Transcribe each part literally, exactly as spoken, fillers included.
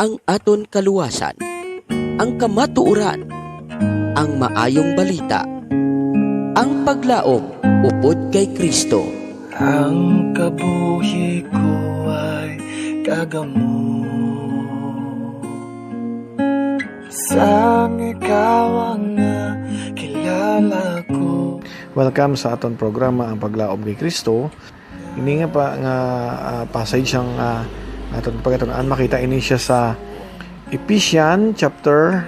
ang aton kaluwasan, ang kamatuoran, ang maayong balita, ang paglaom upod kay Kristo. Ang kabuhi ko ay kagamo. Sang ikaw ang nakilala ko. Welcome sa aton programa, Ang Paglaom kay Kristo. Ini nga pa nga, ah, passage ang, ah, aton pagkatun-an, makita ini siya sa Ephesians chapter,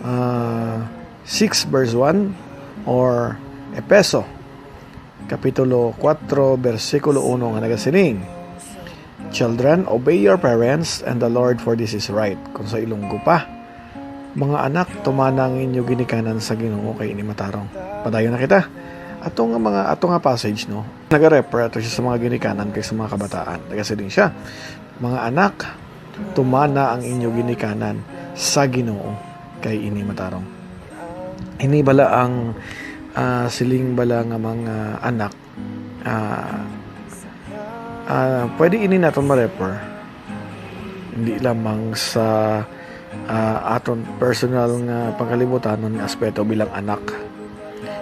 ah, six verse one, or Efeso Kapitulo kuwatro, bersikulo uno, nga nagasiling, "Children, obey your parents and the Lord, for this is right." Kung sa Ilonggo pa, "Mga anak, tumana ang inyo ginikanan sa Ginoo, kay ini matarong." Padayon na kita. Ato nga mga, ato nga passage, no, nagarefer ato siya sa mga ginikanan kag sa mga kabataan. Nagasiling siya, "Mga anak, tumana ang inyo ginikanan sa Ginoo, kay ini matarong." Ini bala ang, ah, siling bala nga mga anak, ah, ah, pwede ini naton ma-refer hindi lamang sa, ah, aton personal nga pangkalibutanon nga aspeto bilang anak,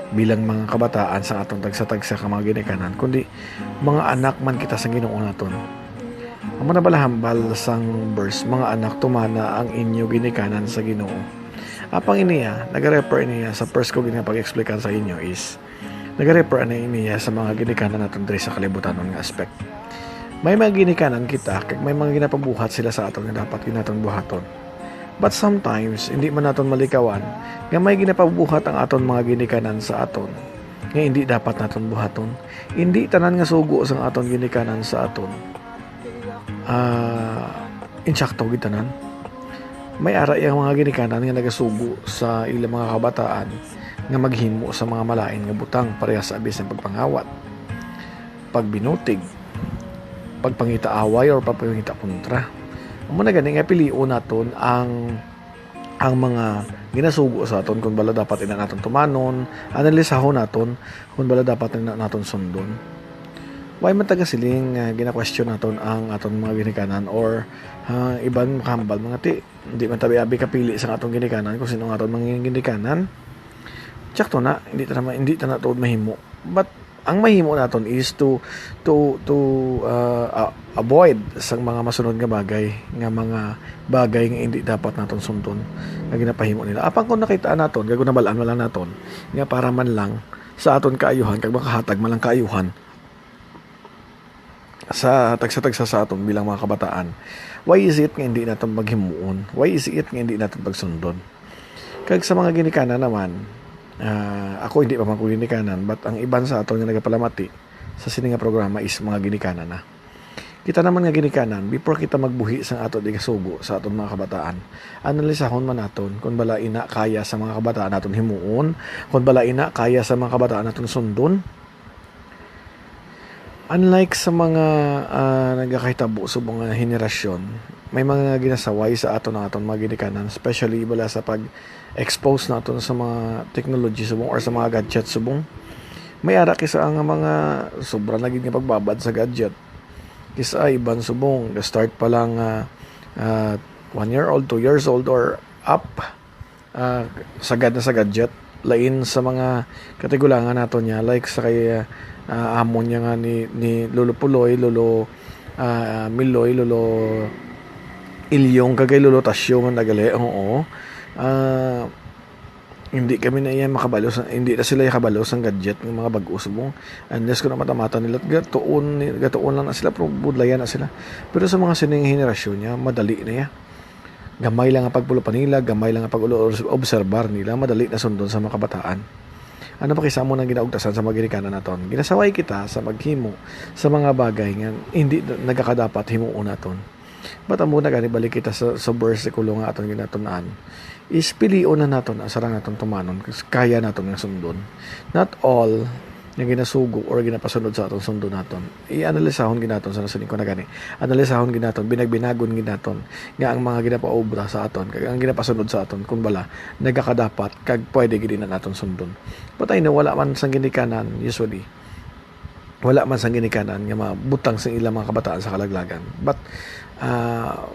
bilang mga kabataan sa aton tagsa-tagsa ka mga ginikanan, kundi mga anak man kita sa Ginoo naton. Amo na bala hambal sang verse, "Mga anak, tumana ang inyo ginikanan sa Ginoo." Apang iniya, nagarefer niya sa first ko gid nga pag-explikan sa inyo is, nagarefer ani niya sa mga ginikanan naton diri sa kalibutanon nga aspect. May mga ginikanan kita, kag may mga ginapabuhat sila sa aton nga dapat gid naton buhaton. But sometimes, hindi man naton malikawan nga may ginapabuhat ang aton mga ginikanan sa aton nga hindi dapat naton buhaton. Hindi tanan nga sugo sang aton ginikanan sa aton, ah, insakto gid tanan. May ara iya mga ginikanan nga nagasugo sa ilang mga kabataan nga maghimo sa mga malain nga butang, parehas sa bisan pagpangawat, pagbinutig, pagpangita away, or pagpangita kontra. Amo na gani nga pilion naton ang, ang mga ginasugo sa aton, kung bala dapat ina naton tumanon, analisahon naton kung bala dapat ina naton sundon. Why man taga siling nga gina-question naton ang aton mga ginikanan, or, ah, iban makahambal mga ti, di man tabi abi kapili sa aton ginikanan kung sino ang aton mga ginikanan. Tsakto na, hindi ta naman, hindi ta na tuod mahimo. But ang mahimo naton is to, to, to, ah, a-, avoid sang mga masunod nga bagay, nga mga bagay nga hindi dapat naton sundon nga ginapahimo nila. Apang kung nakita naton, kag kung nabalaan man lang naton, nga para man lang sa aton kaayuhan, kag makahatag man lang kaayuhan sa tagsa-tagsa sa aton bilang mga kabataan, why is it nga hindi naton paghimuon? Why is it nga hindi naton pagsundon? Kag sa mga ginikanan naman, ah, ako hindi pa man ko ginikanan, but ang iban sa aton nga nagapalamati sa sini nga programa is mga ginikanan na. Kita naman nga ginikanan, before kita magbuhi sang aton igasugo sa aton mga kabataan, analisahon man naton kung bala ina kaya sa mga kabataan naton himuon, kung bala ina kaya sa mga kabataan naton sundon. Unlike sa mga, ah, nagakahitabo subong nga henerasyon, may mga ginasaway sa aton ang aton mga ginikanan, especially bala sa pag-expose naton sa mga technology subong or sa mga gadget subong. May ara kisa nga mga sobra na gid nga pagbabad sa gadget. Kisa iban subong, ga-start pa lang, ah, ah, one year old, two years old, or up, ah, sagad na sa gadget. Lain sa mga katigulangan nato niya, like sa kay, ah, amo niya nga ni, ni Lolo Puloy, Lolo, ah, Miloy, Lolo Ilyong, kag kay Lolo Tasyo man nagali, oo. Ah, hindi kami na iya makabalo sa, hindi na sila iya kabalo sang gadget nga mga bag-o subong. Unless kung mata-mata nila, gatuon ni, gatuon lang na sila, pero budlayan na sila. Pero sa mga sining henerasyon niya, madali na iya. Gamay lang ang pagpulo pa nila, gamay lang ang pag-obserbar nila, madali na sundon sa mga kabataan. Ano pa kay sa amo nang ginaugtasan sa mga ginikanan naton? Ginasaway kita sa maghimo sa mga bagay nga hindi na-, nagakadapat himuon naton. But amo na gani, balik kita sa, sa bersikulo nga aton ginatun-an, is pilion na naton ang sarang naton tumanon, kaya naton nga sundon. Not all nga ginasugo or ginapasunod sa aton sundon naton. Ianalisahon gid naton sa nasiling ko na gani. Analisahon gid naton, binagbinagon gid naton nga ang mga ginapaobra sa aton kag ang ginapasunod sa aton, kun bala, nagakadapat kag pwede gid na naton sundon. But I know, wala man sang ginikanan, usually, wala man sang ginikanan nga mabutang sa ilang mga kabataan sa kalaglagan. But, ah,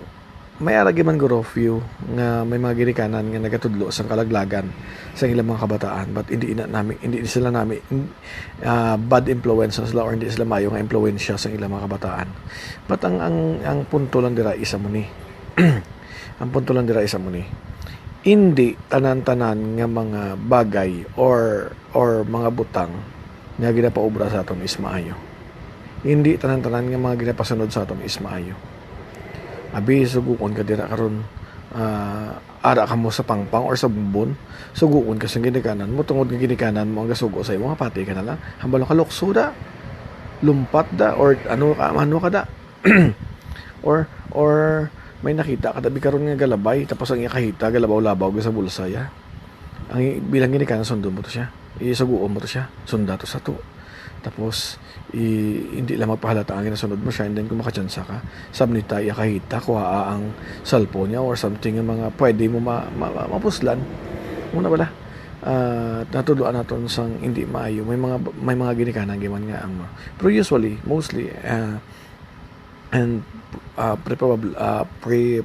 may ara gid man guro few nga may mga ginikanan nga nagatudlo sang kalaglagan sa ilang mga kabataan, but hindi na nami, hindi sila nami, ah, bad influence na sila or hindi sila maayo nga impluwensya sa ilang mga kabataan. But ang, ang, ang punto lang dira isa mo ni. Ang punto lang dira isa mo ni. Hindi tanan-tanan nga mga bagay or, or mga butang nga ginapaobra sa aton is maayo. Hindi tanan-tanan nga mga ginapasunod sa aton is maayo. Abi, suguon ka dira karon, ah, ara ka mo sa pangpang or sa bumbon, suguon ka sa ginikanan mo, tungod nga ginikanan mo ang gasugo sa imo, mapati ka na lang. Hambal ka, lukso da, lumpat da, or ano ka, ano ka da. Or, or may nakita ka tabi karon nga galabay, tapos ang iya kahita galabaw-labaw sa bulsa ya. Ang i-, bilang ginikanan, sundon mo to siya. Isuguon mo to siya. Sunda to sa to. Tapos, i-, hindi lang magpahalata ang ginasunod mo siya, and then kung makatsansa ka, sabnita iya kahita, kuhaa ang cellphone niya or something, nga mga pwede mo ma-, ma-, ma-, mapuslan. Muna bala, ah, natudloan naton sang hindi maayo. May mga, may mga ginikanan giman nga ang, pero usually, mostly, ah, and, ah, preferable, ah, pre-,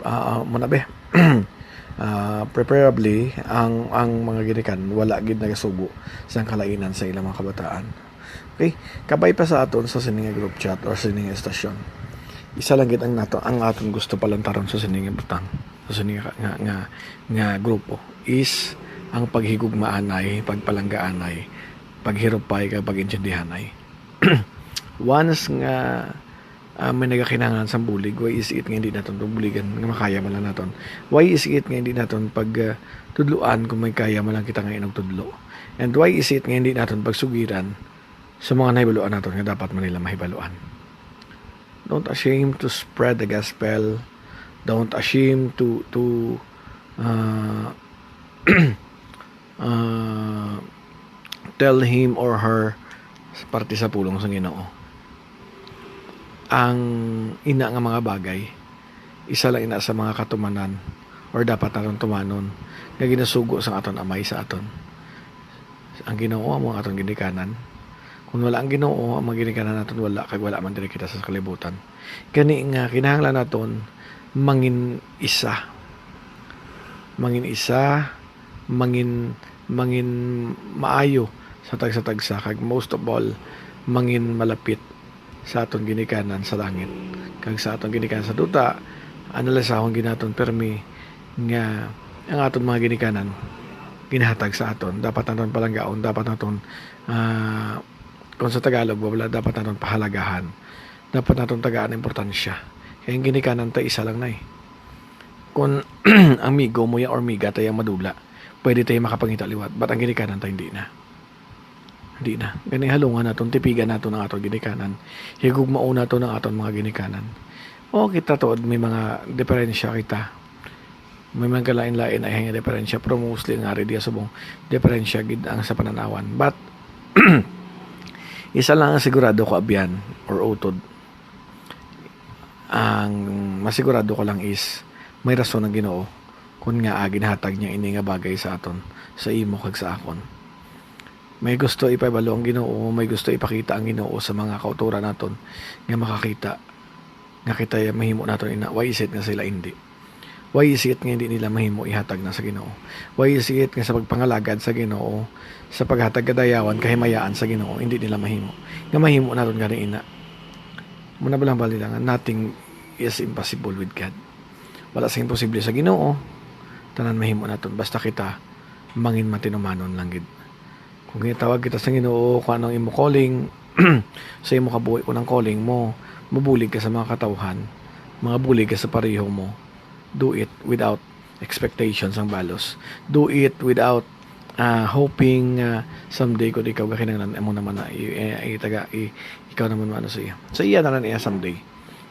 ah, ah, muna be. Ah, preferably, ang, ang mga ginikanan wala gid nagasugo sang kalainan sa ilang mga kabataan. Okay? Kabay pa sa aton sa sini nga group chat or sini nga estasyon, isa lang gid ang nato, ang aton gusto palantaron sa sini nga butang, sa sini nga, nga, nga, nga grupo is ang paghigugmaanay, pagpalanggaanay, paghirupay, kag pag-intindihanay. Once nga, ah, may nagakinahanglan sang bulig, why is it nga hindi naton pagbuligan nga makaya man lang naton? Why is it nga hindi naton pag, ah, tudloan kung may kaya man lang kita nga inugtudlo? And why is it nga hindi naton pagsugiran sa mga nahibaluan naton nga dapat man nila mahibaluan? Don't ashamed to spread the gospel. Don't ashamed to, to, ah, ah, tell him or her sa parte sa pulong sang Ginoo. Ang ina nga mga bagay, isa lang ina sa mga katumanan or dapat naton tumanon nga ginasugo sang aton Amay sa aton. Ang Ginoo amo ang aton ginikanan. Kung wala ang Ginoo, ang mga ginikanan naton wala, kag wala man diri kita sa kalibutan. Gani nga kinahanglan naton mangin isa. Mangin isa, mangin, mangin maayo sa tagsa-tagsa, kag most of all, mangin malapit sa aton ginikanan sa langit kag sa aton ginikanan sa duta. Analisahon gid naton pirmi nga ang aton mga ginikanan ginahatag sa aton. Dapat naton palanggaon, dapat naton, ah, kung sa Tagalog, wala, dapat naton pahalagahan. Dapat naton tagaan importansya. Kay ang ginikanan ta isa lang na eh. Kung amigo mo ya or miga ta yang madula, pwede tayo makapangita liwat. But ang ginikanan ta, hindi na. Hindi na. Gani, halungan naton, tipigan naton ang aton ginikanan. Higugmaon naton ang aton mga ginikanan. O, kita tuod, may mga diferensya kita. May mga kalain-lain ay nga diferensya, pero mostly nga ari diya subong diferensya gid ang sa pananawan. But, isa lang ang sigurado ko, abyan or utod. Ang masigurado ko lang is may rason ang Ginoo kun ngaa ginahatag niya ini nga bagay sa aton, sa imo kag sa akon. May gusto ipahibalo ang Ginoo, may gusto ipakita ang Ginoo sa mga kautoran naton nga makakita nga kita mahimo naton ina. Why is it nga sila hindi? Why is it nga hindi nila mahimo ihatag na sa Ginoo? Why is it nga sa pagpangalagad sa Ginoo, sa paghatag kadayawan, kahimayaan sa Ginoo, hindi nila mahimo? Nga mahimo naton gani ina. Muna ba lang bali lang, nothing is impossible with God. Wala sa imposible sa Ginoo. Tanan mahimo naton basta kita mangin matinumanon lang gid. Kung ginatawag kita sa Ginoo, kung ano ang imo calling, sa imo kabuhi, kung ang calling mo, mabulig ka sa mga katawhan, mga bulig ka sa pareho mo, do it without expectations ang balos. Do it without, ah, hoping nga someday kung ikaw gakinanglan, amo naman na, i-, i-, itaga, i-, ikaw naman maano sa iya. Sa iya na lang iya someday.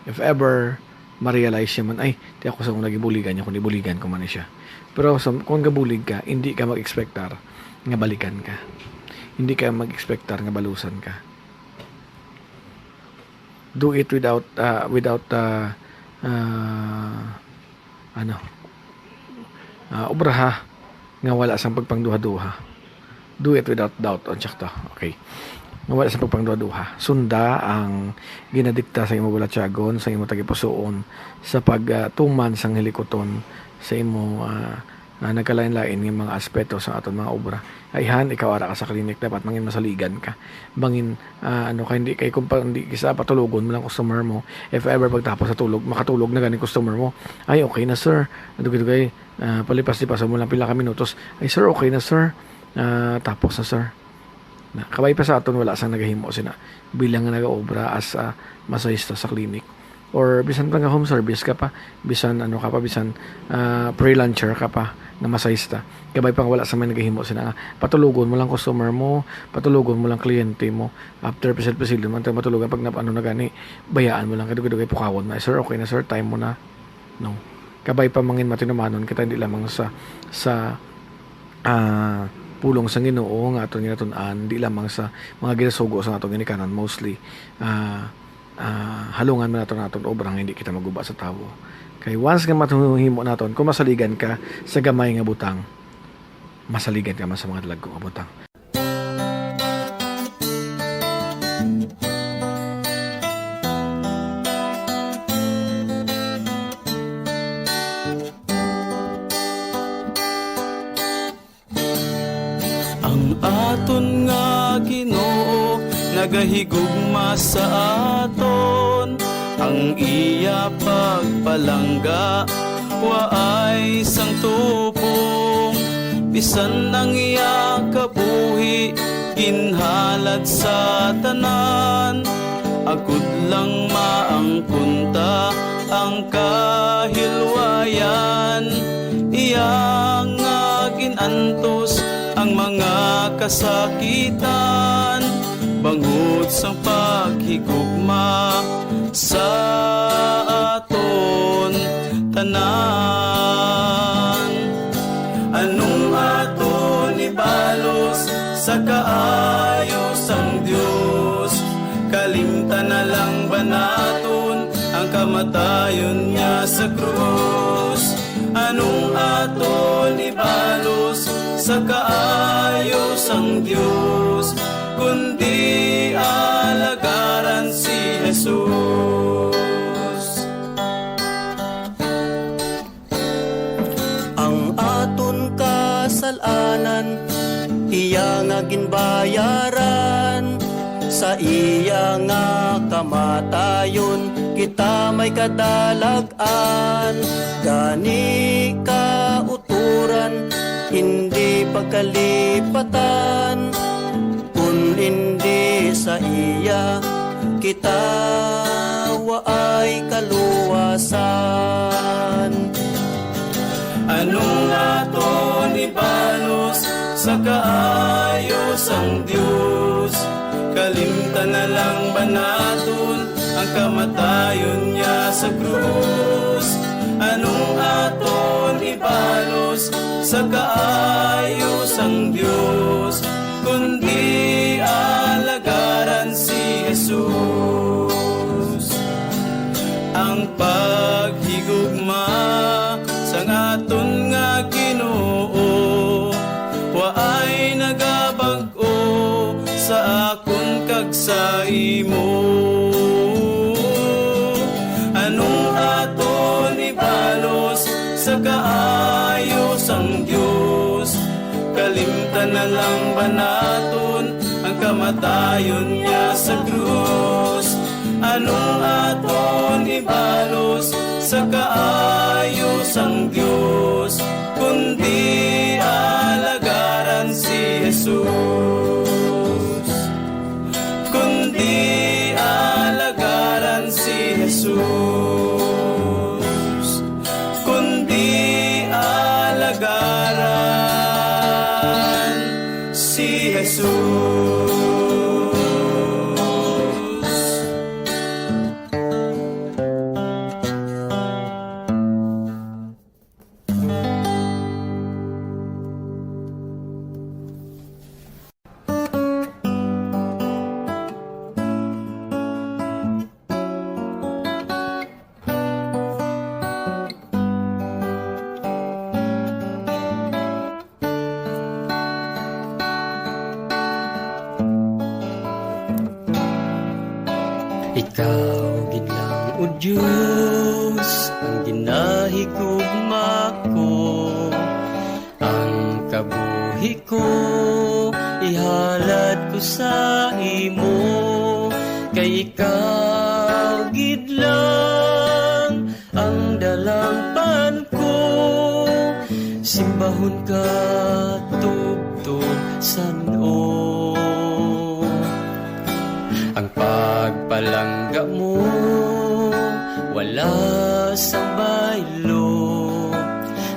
If ever ma-realize siya man, "Ay, di ako sa una gibuligan niya, kundi buligan ko man siya." Pero sa, kung gabulig ka, hindi ka mag-expectar nga balikan ka. Hindi ka mag-expectar nga balusan ka. Do it without, ah, without, ah, ah, ano, ah, obraha nga wala sang pagpangduha-duha. Do it without doubt. O, sakto. Okay. nga wala sa pagpangduha-duha. Sunda ang ginadikta sa imo balatyagon, sa imo tagipusoon, sa pagtuman sang hilikuton, sa imo, ah, ah, nagkalain-lain nga mga aspeto sa aton mga obra. Ayhan, ikaw ara ka sa clinic, dapat mangin masaligan ka. Mangin, ah, ano ka, hindi kay kung pa, hindi kisa patulogon mo lang customer mo. If ever pagtapos sa tulog, makatulog na gani customer mo. "Ay, okay na, sir." Dugay-dugay, ah, palipas-lipas mo lang pila ka minutos. "Ay, sir, okay na, sir." Ah, tapos na, sir. Na, kabay pa sa aton, wala sang nagahimo sina bilang nga nagaobra as a masahista sa clinic. Or bisan pa nga home service ka pa, bisan ano ka pa, bisan, ah, freelancer ka pa nga masahista. Kabay pa nga wala sa may nagahimo sina nga patulogon mo lang customer mo, patulogon mo lang kliyente mo. After pisil-pisil man tayo matulogan pag nap-, ano na gani, bayaan mo lang kay dugay-dugay pukawon na, "Sir, okay na, sir, time mo na." No. Kabay pa mangin matinumanon kita, hindi lamang sa, sa, ah, pulong sa Ginoo nga aton ginatun-an, hindi lamang sa mga ginasugo sa aton ginikanan, mostly, ah, ah, halungan man naton ang aton obra nga hindi kita maguba sa tawo. Kay once nga matuhimo naton, kung masaligan ka sa gamay nga butang, masaligan ka man sa mga dalagko nga butang. Ang aton nga Ginoo nagahigugma sa aton, ang iya pagpalangga waay sang tupong, bisan ang iya kabuhi ginhalad sa tanan. Agod lang maangkon ta ang kahilwayan, iya nga gin-antos ang mga kasakitan, bangod sang paghigugma sa aton tanan. Anong aton ibalos sa kaayo sang Dios? Kalimtan na lang ba naton ang kamatayon niya sa krus? Anong aton ibalos sa kaayo sang Dios, kundi alagaran si Jesus? Ang aton kasal-anan, iya nga ginbayaran. Sa iya nga kamatayon, kita may kadalag-an. Gani kauturan, hindi pagkalipatan. Kun indi sa iya, kita waay kaluwasan. Anong aton ibalos sa kaayo sang Dios? Kalimtan na lang ba naton ang kamatayon niya sa krus? Anong aton ibalos sa kaayo sang Dios, kundi alagaran si Jesus? Ang paghigugma sang aton nga Ginoo waay nagabag-o sa akon kag sa imo. Anong aton ibalos sa kaayo sang Dios? Kalimtan na lang ba naton ang kamatayon niya sa krus? Anong aton ibalos sa kaayo sang Dios, kundi alagaran si Jesus? Kundi alagaran si Jesus, kundi alagaran si Jesus. Ikaw gid lang, O Dios, ang ginahigugma ko. Ang kabuhi ko ihalad ko sa imo, kay ikaw gid lang ang dalangpan ko. Simbahon ka tubtob san-o. Ang pagpalangga mo wala sang baylo.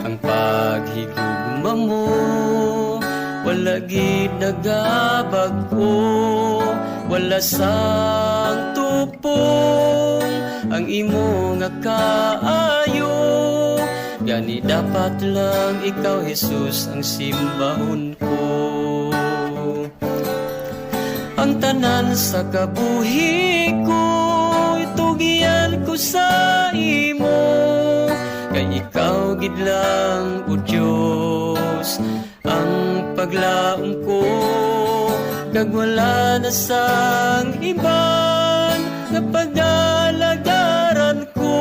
Ang paghigugma mo wala gid nagabag-o. Wala sang tupong ang imo nga kaayo. Gani dapat lang ikaw, Jesus, ang simbahon ko. Ang tanan sa kabuhi ko, itugian ko sa imo, kay ikaw gid lang, O Dios, ang paglaom ko, kag wala na sang iban nga pag-alagaran ko,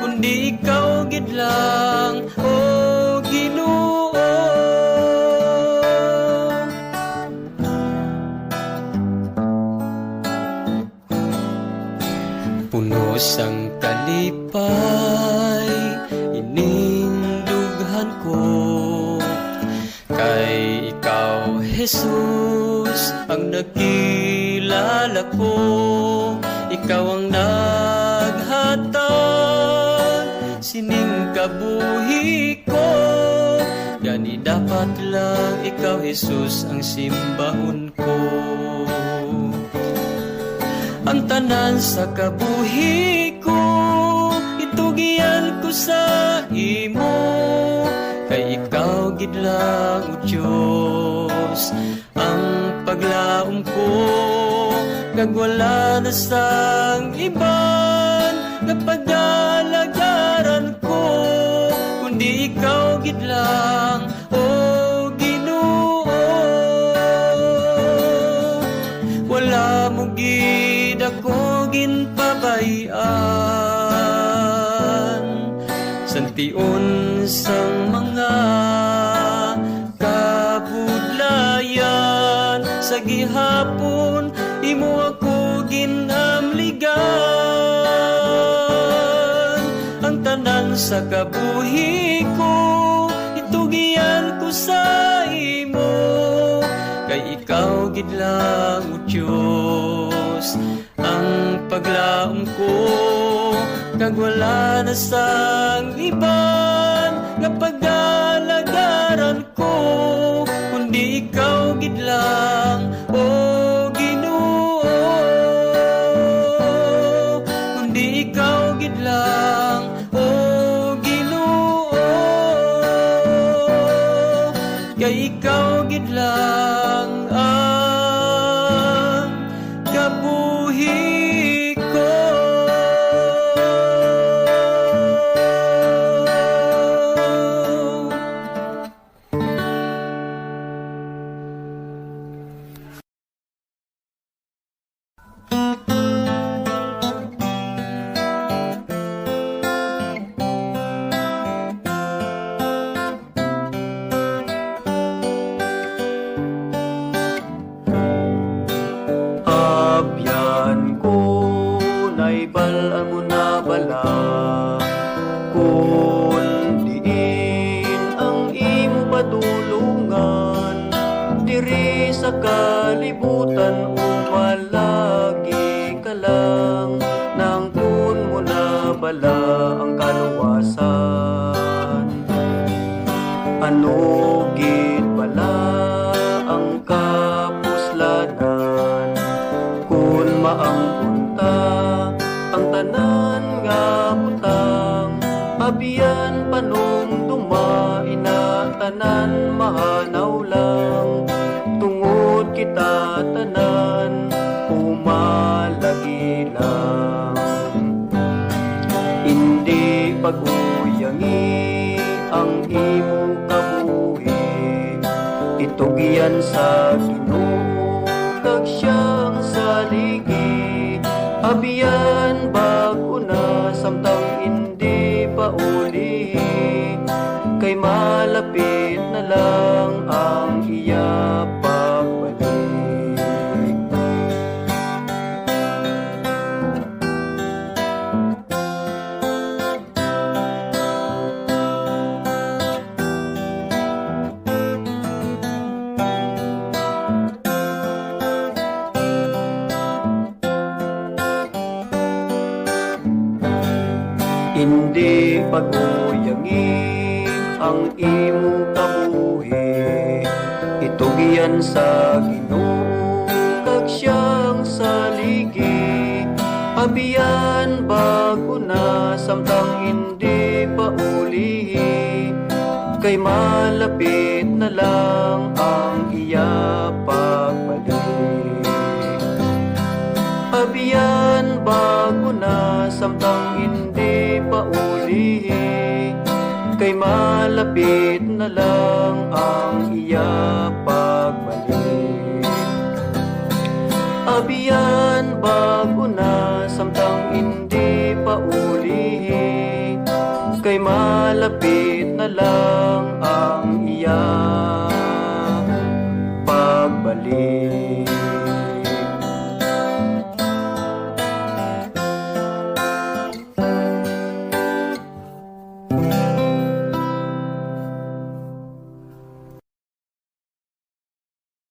kundi ikaw gid lang, O Ginoo. Puno sang kalipay ining dughan ko, kay ikaw, Jesus, ang nagkilala ko. Ikaw ang naghatag sining kabuhi ko. Gani dapat lang ikaw, Jesus, ang simbahon ko. Ang tanan sa kabuhi ko, itugian ko sa imo, kay ikaw gid lang, O Dios, ang paglaom ko, kag wala na sang iban nga pag-alagaran ko, kundi ikaw gid lang, O Ginoo. Wala mo gid ako ginpabay-an sang tion sang mga kabudlayan. Sa gihapon, imo ako ginamligan. Ang tanan sa kabuhi ko, itugian ko sa imo, kay ikaw gid lang, O Dios, ang paglaom ko, kag wala na sang iban nga pag-alagaran ko, kundi ikaw gid lang, O Ginoo, kundi ikaw gid lang, O Ginoo, kay ikaw gid lang ang kabuhi ko. Abyan ko, naibal-an mo na bala, kon diin ang imo padulongan diri sa kalibutan, o malagi ka lang, nang kon mo na bala ang kaluwasan. Ano gid bala ang kapuslanan, kon maampon ta ang tanan nga butang? Abyan, panumdoma ina, tanan mahanaw lang, tungod kita tanan pumalagi lang. Indi pag-uyangi ang imo kabuhi, itugyan sa Ginoo kag siya ang saligi. Abi Yan bag-o na samtang indi pa ulihi, kay malapit na lang ang iya pagbalik. Indi pag-uyangi ang imo kabuhi, itugyan sa Ginoo kag siyang saligi. Abiyan bag-o na samtang indi pa ulihi, kay malapit na lang ang iya pagbalik. Abiyan bag-o na samtang indi pa ulihi, kay malapit na lang ang iya pagbalik. Abiyan bag-o na samtang indi pa ulihi, kay malapit na lang